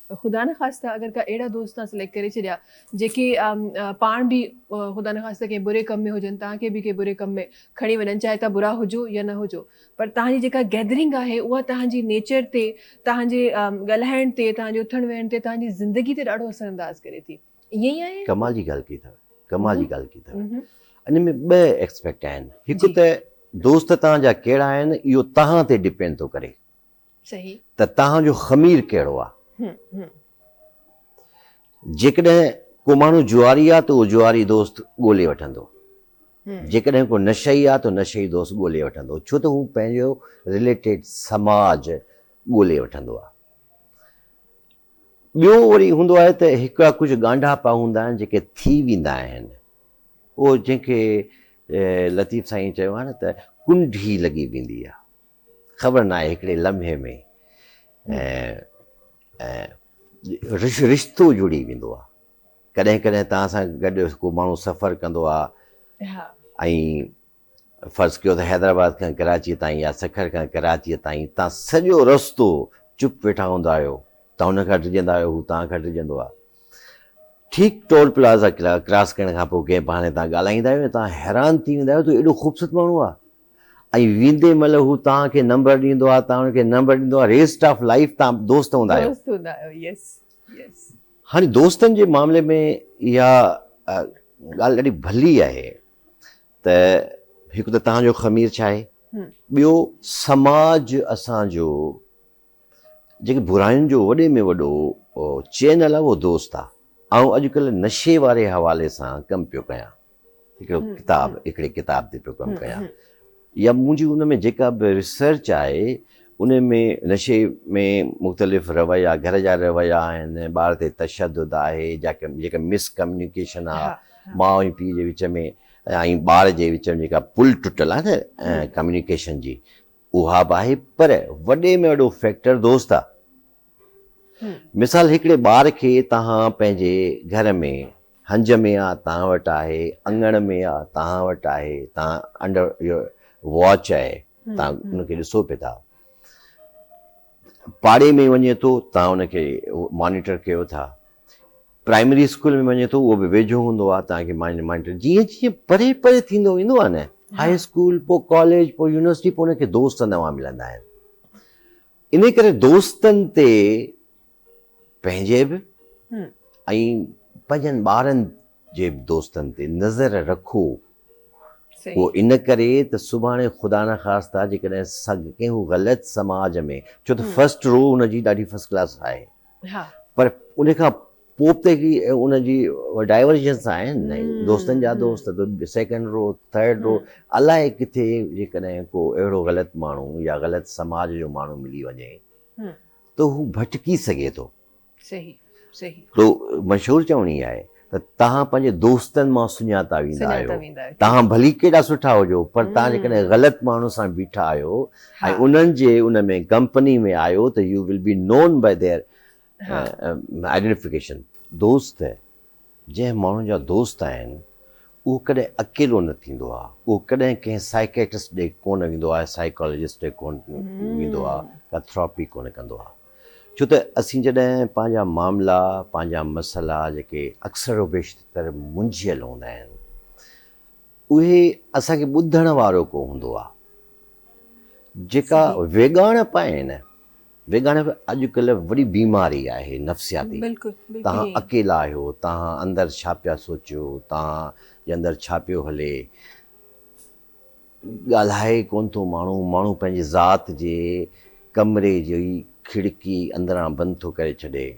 پر خدا نخواسته اگر ڪا اهڙا دوست توهان سليڪٽ ڪري ڇڏيا جيڪي پاڻ به خدا نخواسته ڪنهن بري ڪم ۾ هجن توهان کي به ڪنهن بري ڪم ۾ کڻي وڃن چاهي توهان برا هجو يا نه هجو پر توهان جي جيڪا گيدرنگ آهي اها توهان جي نيچر تي توهان جي ڳالهائڻ تي توهان جي اٿڻ ويهڻ تي توهان جي زندگي تي ڏاڍو اثر انداز ڪري ٿي ائين ئي آهي؟ ڪمال جي ڳالهه ڪئي اٿو ڪمال جي ڳالهه ڪئي اٿو ان ۾ ٻه ايڪسپيڪٽ آهن هڪ ته دوست توهان جا ڪهڙا آهن اهو توهان تي ڊپينڊ ٿو ڪري صحيح. ته توهان جو خمير ڪهڙو آ. جيڪڏهن ڪو ماڻهو جواري آ ته اهو جواري دوست ڳولي وٺندو. جيڪڏهن ڪو نشئي آ ته نشئي دوست ڳولي وٺندو ڇو ته هو پنهنجو رليٽيڊ سماج ڳولي وٺندو آ. ٻيو وري هوندو آهي ته هڪڙا ڪجهه ڳانڍاپا هوندا آهن جيڪي ٿي ويندا آهن. اهو جنهن کي لطيف سائين چيو آهي نه ته ڪنڍي لڳي ويندي آ. خبر ناهي هڪڙي لمحي ۾ رشتو جڙي ويندو آهي. ڪڏهن ڪڏهن توهان سان گڏ ڪو ماڻهو سفر ڪندو آهي ۽ فرض ڪيو ته حيدرآباد کان ڪراچيء تائين يا سکر کان ڪراچيء تائين توهان سڄو رستو چپ ويٺا هوندا آهيو، توهان هن کان ڊڄندا آهيو، هو توهان کان ڊڄندو آهي. ٺيڪ ٽول پلازا ڪراس ڪرڻ کان پوء ڪنهن بهاني توهان ڳالهائيندا آهيو ۽ توهان حيران ٿي ويندا آهيو ته ايڏو خوبصورت ماڻهو آهي. ۽ ويندي مهل هو توهان کي نمبر ڏيندو آهي توهان ان کي نمبر ڏيندو آهي ريسٽ آف لائيف توهان دوست هوندا آهيو. دوست هوندا آهيو يس يس. هاڻي دوستن جي معاملي ۾ اها ڳالهه ڏاڍي ڀلي آهي ته هڪ ته توهان جو خمير ڇا آهي ٻيو سماج اسان جو جيڪي براين جو وڏي ۾ وڏو چينل آهي اهو دوست آهي. آئون اڄڪلهه نشي واري حوالي سان ڪم پيو ڪيان. هڪڙو ڪتاب هڪڙي ڪتاب تي پيو ڪم ڪيان يا منهنجي ان ۾ جيڪا به ريسرچ آهي ان ۾ نشي ۾ مختلف رويا گهر جا رويا آهن ٻار تي تشدد آهي جيڪا مس ڪميونيڪيشن آهي ماء ۽ پيء جي وچ ۾ ۽ ٻار جي وچ ۾ جيڪا پل ٽٽل آهي نه ڪميونيڪيشن جي اها به آهي پر وڏي ۾ وڏو فيڪٽر دوست آ. مثال هڪڙي ٻار کي توهان پنهنجي گهر ۾ هنج ۾ آ توهان وٽ آهي، اڱڻ ۾ آ توهان وٽ آهي، توهان انڊر your watch آهي توهان ان کي ڏسو پي ٿا. پاڙي ۾ وڃي ٿو توهان ان کي مانيٽر ڪيو ٿا. پرائمري اسڪول ۾ وڃي ٿو اهو به ويجهو هوندو آهي توهان کي مانيٽر جيئن جيئن پري پري ٿيندو ويندو آهي نه هاء اسڪول پوء ڪاليج پوء يونيورسٽي پوء ان کي دوست نوان ملندا آهن ان ڪري دوستن تي پنهنجي به ۽ پنهنجن ٻارن جي به دوستن تي نظر رکو اهو ان ڪري ته سڀاڻي خدا نخواسته جيڪڏهن سگ ڪنهن غلط سماج ۾ ڇو ته فرسٽ رو ان جي ڏاڍي فرسٽ ڪلاس آهي پر ان کان پوء به ته هڪڙي ان جي ڊائيورجنس آهن نه دوستن جا دوست ته سيڪنڊ رو ٿرڊ رو الائي ڪٿي جيڪڏهن ڪو اهڙو غلط ماڻهو يا غلط سماج جو ماڻهو ملي وڃي ته هو ڀٽڪي سگهي ٿو. صحيح صحيح. تو مشهور چوڻي آهي ته توهان پنهنجي دوستن مان سڃاتا ويندا آهيو. توهان ڀلي ڪيڏا سٺا هجو پر توهان جيڪڏهن غلط ماڻهن سان بيٺا آهيو ۽ انهن جي ان ۾ ڪمپني ۾ آهيو ته you will be known by their identification. دوست جنهن ماڻهو جا دوست آهن اهو ڪڏهن اڪيلو نه ٿيندو آهي اهو ڪڏهن ڪنهن سائيڪيٽرسٽ ڏي ڪونه ويندو آهي سائيڪالاجسٽ ڏي ڪونه ويندو آهي ڪا ٿراپي ڪونه ڪندو آهي ڇو ته اسين جڏهن پنهنجا معاملا پنهنجا مسئلا جيڪي اڪثر و بيشتر منجهيل هوندا آهن اهي اسان کي ٻڌڻ وارو ڪو هوندو آهي جيڪا ويڳاڻپ آهي نه ويڳاڻپ اڄڪلهه وڏي بيماري آهي نفسياتي توهان اڪيلا آهيو توهان اندر ڇا پيا سوچيو توهان جي اندر ڇا پيو هلي ڳالهائي ڪونه ٿو ماڻهو ماڻهو پنهنجي ذات جي ڪمري جي کڙڪي اندران بند ٿو ڪري ڇڏي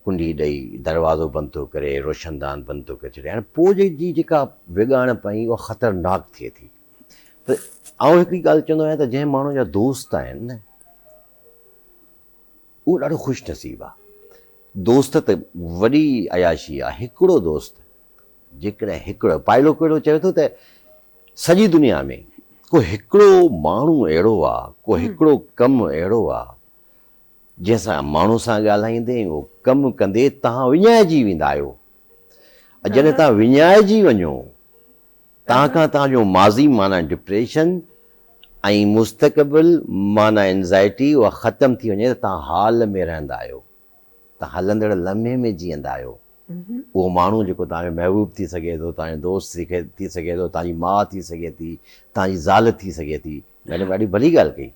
ڪنڊي ڏئي دروازو بند ٿو ڪري روشندان بند ٿو ڪري ڇڏي هاڻي پوء جي جيڪا ويڳاڻپ آئي اها خطرناڪ ٿئي ٿي ته آئون هڪڙي ڳالهه چوندو آهيان ته جنهن ماڻهو جا دوست آهن نه اهو ڏاڍو خوش نصيب آهي. دوست ته وڏي عياشي آهي، هڪڙو دوست جيڪڏهن هڪڙو پائلو ڪوئلو چوي ٿو ته سڄي دنيا ۾ ڪو هڪڙو ماڻهو اهڙو آهي، ڪو هڪڙو ڪم اهڙو آهي جنهن سان ماڻهو سان ڳالهائيندي ۽ اهو ڪم ڪندي توهان وڃائجي ويندا آهيو ۽ جڏهن توهان وڃائجي وڃو توهان کان توهان جو ماضي معنيٰ ڊپريشن ۽ مستقبل معنيٰ انزائٽي اها ختم ٿي وڃي ته توهان حال ۾ رهندا آهيو. توهان هلندڙ لمحي ۾ جيئندا آهيو. اهو ماڻهو جيڪو توهان جو محبوب ٿي سگهي ٿو، توهان جو دوست ٿي سگهي ٿو، توهان جي ماء ٿي سگهي ٿي، توهان جي زال ٿي سگهي ٿي. ميڊم ڏاڍي ڀلي ڳالهه ڪئي.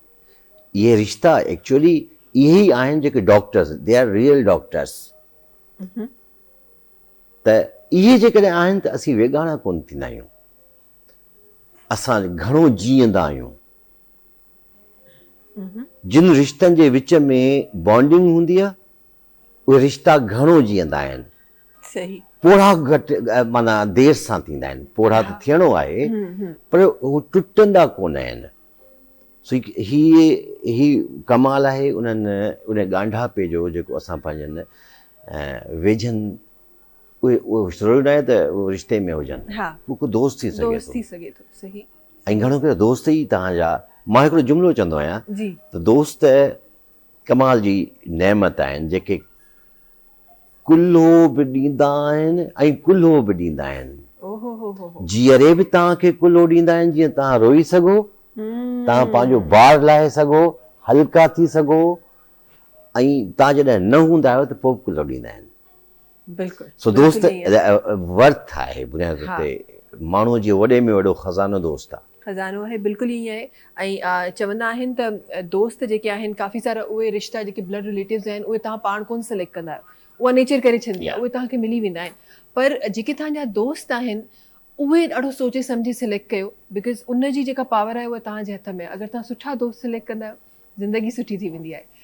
اهي رشتا ايڪچوئلي اهي ئي آهن جيڪي doctors, they are real doctors. ته اهي جيڪڏهن آهن ته اسين ويڳاڻا ڪونه ٿيندا آهيون. اسان گهڻو جيئندا آهيون. جن رشتن جي وچ ۾ بانڊنگ هوندي آهي اهي رشتا گهڻو جيئندا آهن. صحيح. پوڙها گهٽ معنيٰ دير سان ٿيندا آهن. پوڙها ته ٿيڻو آهي پر هو ٽٽندا ڪونه آهن. سو هي هي ڪمال آهي انهن ان ڳانڍاپي جو جيڪو اسان پنهنجن ويجهن اهي اهو ضروري ناهي ته اهو رشتي ۾ هجن. ها. اهو ڪو دوست ٿي سگهي ٿو. دوست ٿي سگهي ٿو صحيح. ۽ گهڻو ڪري دوست ئي توهان جا مان هڪڙو جملو چوندو آهيان جي. ته دوست ڪمال جي نعمت آهن جيڪي ڪلهو به ڏيندا آهن ۽ ڪلهو به ڏيندا آهن. جيئري به توهان کي ڪلهو ڏيندا آهن جيئن توهان روئي سگهو، توهان پنهنجو بار لاهي سگهو، هلڪا ٿي سگهو ۽ توهان جڏهن نه هوندا آهيو ته پوء به ڪلهو ڏيندا آهن. بلڪل سو دوست ورٿ آهي بنيادي طور تي ماڻهو جي وڏي ۾ وڏو خزانو دوست آهي. خزانو آهي بلڪل ائين آهي ۽ چوندا آهن ته دوست جيڪي آهن ڪافي سارا اهي رشتا جيڪي بلڊ رليٽوز آهن اهي توهان پاڻ ڪونه سليڪٽ ڪندا آهيو اها نيچر ڪري ڇڏندي آهي اهي توهان کي ملي ويندا آهن پر جيڪي توهان جا دوست آهن اهي ڏاڍو سوچي سمجهي سليڪٽ ڪيو because ان جي جيڪا پاور آهي اها توهان جي هٿ ۾ آهي اگر توهان سٺا دوست سليڪٽ ڪندا آهيو زندگي سٺي ٿي ويندي آهي.